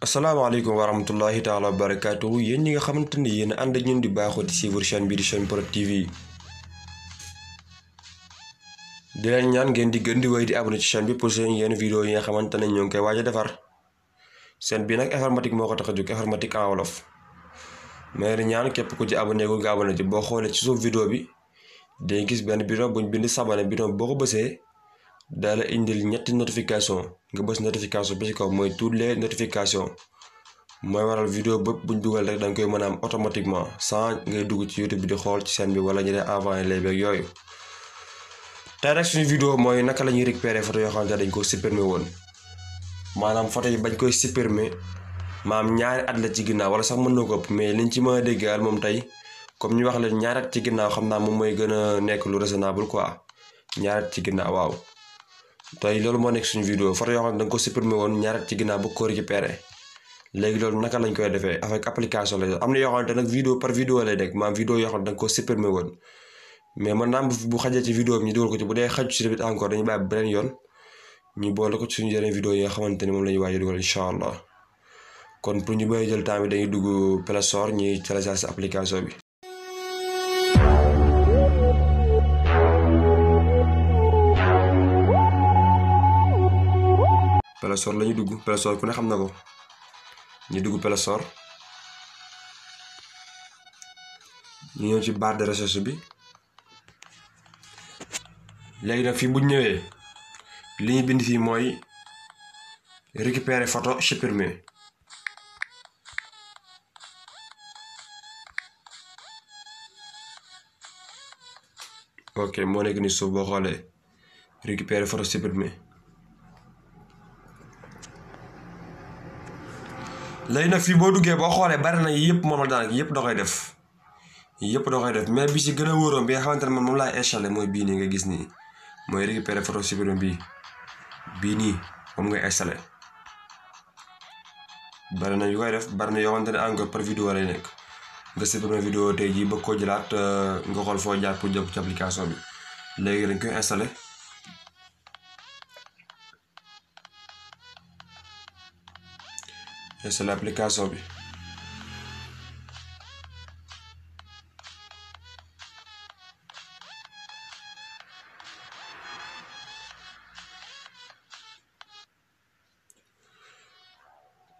asalaamaaleykum wa rahmatullahi taala wa barakaatuhu yéen ñi nga xamante ni yéen ànd ak ñun di baaxoo di suivre chaîne bi di Sen Prod TV di leen ñaan ngeen di gën di wéy di abonné ci chaîne bi pour seen yenn vidéo yi nga xamante ne ñoo ngi koy waaj a defar chaîne bi nag informatique moo ko tax a jóg informatique en wolof mais di ñaan képp ku ci abonné gu nga abonné ci boo xoolee ci suuf vidéo bi day gis benn bouton buñ bind s'abonner bouton boo ko bësee daal la indil ñetti notification nga bës notification bi ci kaw mooy toutes les notifications mooy waral vidéo bëpp buñ dugal rek danga koy mën a am automatiquement sans ngay dugg ci YouTube bi di xool ci chaîne bi wala ñu dee envoyé lay beeg yooyu. tey rek suñu vidéo mooy naka la ñuy récupérer photo yoo xamante ne dañ ko supprimer woon maanaam photo yi bañ koy supprimer maam ñaari at la ci ginnaaw wala sax mën na ko ëpp mais liñ ci mën a déggal moom tey comme ñu wax leen ñaari at ci ginnaaw xam naa moom mooy gën a nekk lu raisonnable quoi ñaari at ci ginnaaw waaw. tey loolu moo nekk suñu vidéo photo yoo xam ne da nga ko supprimer woon ñaari at ci ginnaaw ba ko récupérer léegi loolu naka lañ koy defee avec application la am na yoo xamante nag vidéo par vidéo lay nekk maanaam vidéo yoo xam ne da nga ko supprimer woon mais man naam bu xajee ci vidéo bi ñu dugal ko ci bu dee xaju ci tamit encore dañu bàyyi beneen yoon ñu boole ko ci suñu yeneen vidéo yi nga xamante ni moom la ñuy waaj a dugal incha allah kon pour ñu bëri jël temps bi dañuy dugg Play Store ñuy télécharger application bi. Play Store la ñuy dugg Play Store ku ne xam na ko ñu dugg Play Store ñu ñëw ci barre de recherche bi léegi nag fii bu ñu ñëwee li ñu bind fii mooy récupérer photo supprimer ok moo nekk ni suuf boo xoolee récupérer photo supprimer léegi nag fii boo duggee boo xoolee bari na yëpp moom la daanaka yëpp da koy def mais bi ci gën a wóoroon bi nga xamante ne man moom laay installé mooy bii nii nga gis nii mooy récupérer photo supprimer bii nii moom ngay installé bari na yu koy def bari na yoo xamante ne encore par vidéo lay nekk nga supprimer vidéo tey jii bëgg koo jëlaat nga xool foo jaar pour jëm ci application bi léegi dañ koy installé application bi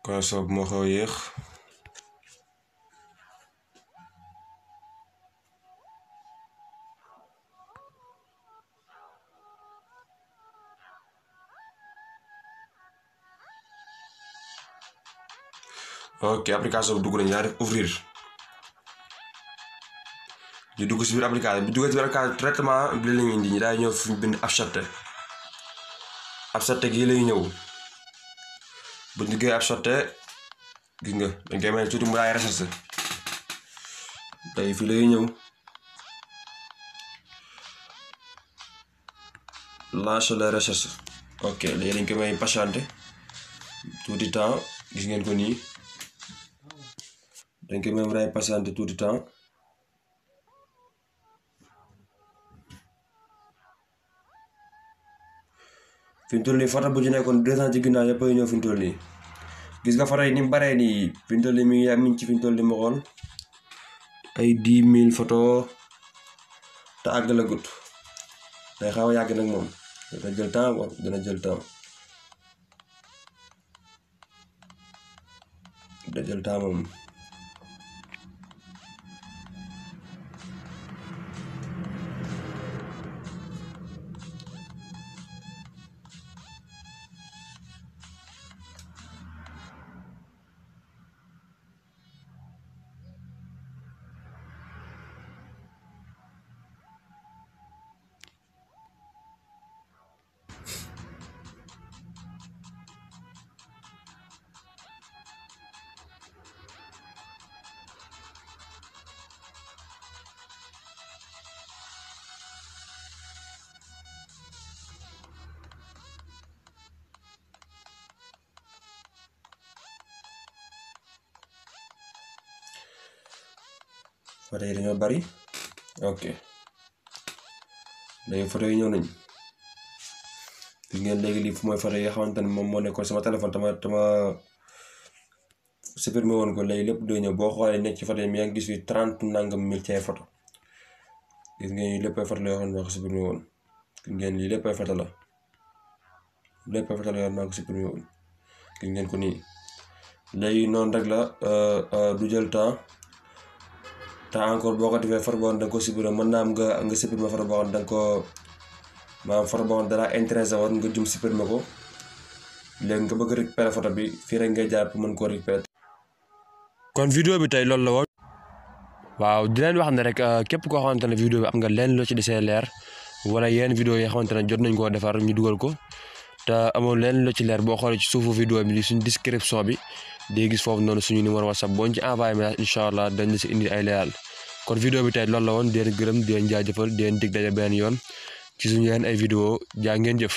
connexion bi moo xaw a yéex ok application bi dugg nañu yaa def ouvrir ñu dugg si biir application bi duggee si biir application traitement bi la ñu indi ñi daay ñëw fi ñu bind abstract gii lay ñëw bu ñu duggee abstract gis nga dañ koy mel tuuti mu daay recherche tey fii lay ñëw lancer la recherche ok léegi dañ koy may patienté tuuti temps gis ngeen ko nii dañ koy may mu daay patienté tuuti temps fi mu toll nii photo bu ci nekkoon 2 ans ci ginnaaw yëpp ay ñëw fi mu toll nii gis nga photo yi ni mu baree nii fi mu toll nii mi ngi ci fi mu toll nii ma xool ay 10 000 photo te àgg la gut day xaw a yàgg nag moom dana jël temps quoi dana jël temps moom. photo yi dañoo bari ok léegi photo yi ñëw nañ gis ngeen léegi lii fu mooy photo yi nga xamante ne moom moo nekkoon sama téléphone tama supprimer woon ko léegi lépp day ñëw boo xoolee nekk ci photo yi yaa ngi gis fi 30 nangam mille ci ay photo gis ngeen lii lépp ay photo la yoo xam ne maa ko supprimer woon gis ngeen lii lépp ay photo la yoo xam ne maa ko supprimer woon gis ngeen ko nii léegi noonu rek la du jël temps te encore boo ko defee photo boo xam ne da nga ko supprimer mën naa am nga supprimer photo boo xam ne da nga ko maanaam photo boo xam ne dalaa intéressé woon nga jum supprimer ko léegi nga bëgg récupérer photo bi fii rek ngay jaar pour mën koo récupérer. kon vidéo bi tey loolu la woon. waaw di leen wax ne rek képp koo xamante ne vidéo bi am nga leen loo ci desee leer wala yenn vidéo yi nga xamante ne jot nañ koo defar ñu dugal ko te amoon leen loo ci leer boo xoolee ci suufu vidéo bi li suñu description bi day gis foofu noonu suñu numéro WhatsApp boo ñu ci envoyé message incha allah dañ la si indi ay leeral kon vidéo bi tey loolu la woon di leen gërëm di leen jaajëfal di leen dig daje benn yoon ci suñu yenn ay vidéo jaa ngeen jëf.